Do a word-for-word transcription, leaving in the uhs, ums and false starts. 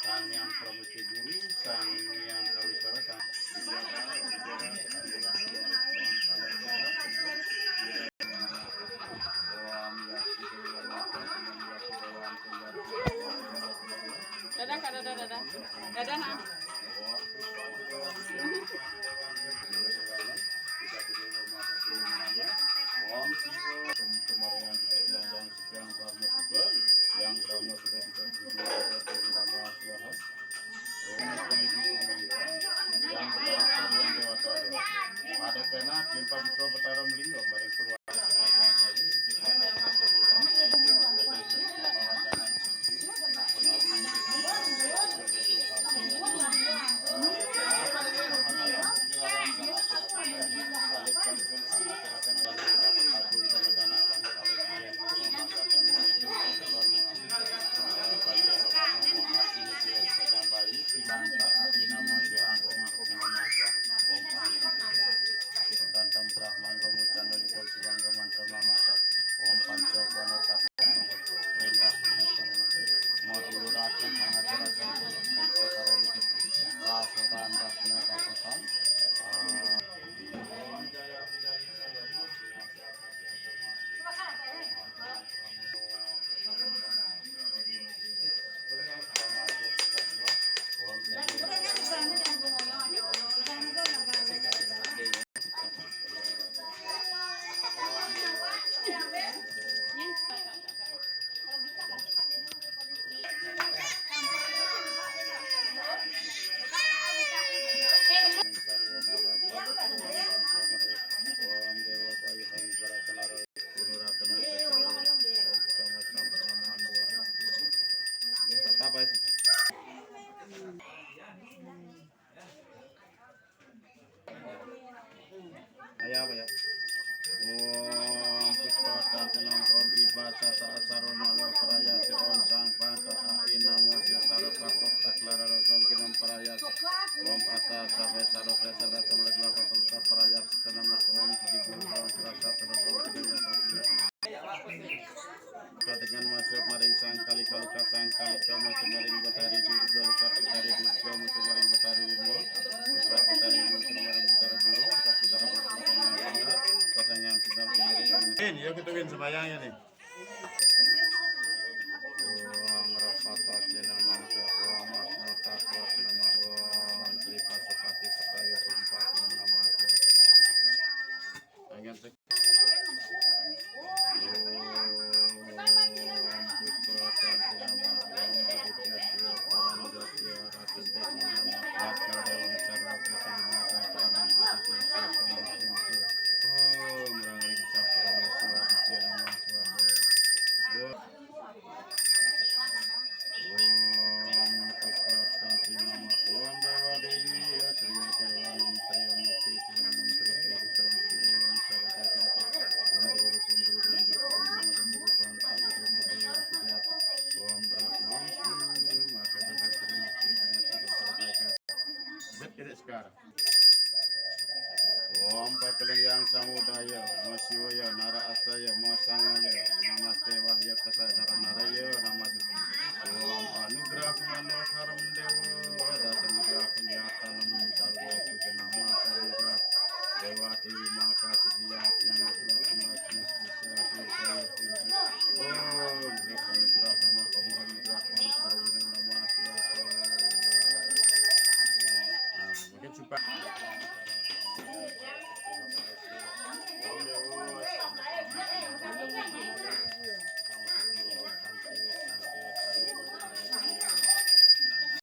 Sang Hyang Pramesti Guru, Sang Hyang Kawisara, Sang Dadah, Kak, dadah, dadah. Dadah, Nak. Om Siwa. Kemarian kita yang sedang Brahma Sukha, yang Brahma sudah kita tuju, kita tuju nama Swaha. Om Siwa. Yang pertama yang Dewata. Pada kena Kimpa Bikro Betara Melinggo, mari keluar. Tantam Brahman Romo Chandra Yudan Sudang Roman Terma Mata. Om Panca Bano Tata. Ring Ratu Nusur Mati. Mau dulu Ratu Mangata Ratu Kunto Karun. Rasotan Rasna Rasotan. Ayo, apa ya? Om Puspa Tantanam Om Iba Sata Asaro Malo Parayasi Om Sang Pangka Ai Namo Sio Saro Papo Taklara Rokom Kinam Parayasi Om Ata Sabe Saro Presada Samragla Papo Parayasi Tanam Om Sidi Guru Om Sirasa Saro Om Kinam Yasa Kita dengan masuk maring Sang Kalika Luka Sang Kalika masuk maring Betari Durga Luka Betari Durga masuk maring Betari Uma Luka Betari Uma masuk maring Betari Guru Luka Betari Guru pasangan tunggal kemarin. Win, ya kita Win sembahyang ya nih. Om Rapatati Namah Om Asmatati Namah Om Sri Pasupati Sekayu Sumpati Namah. Angin Om Pakalun Yang Samudaya, Namo Shivaya, Nara Astaya, Namo Sangaya, Namaste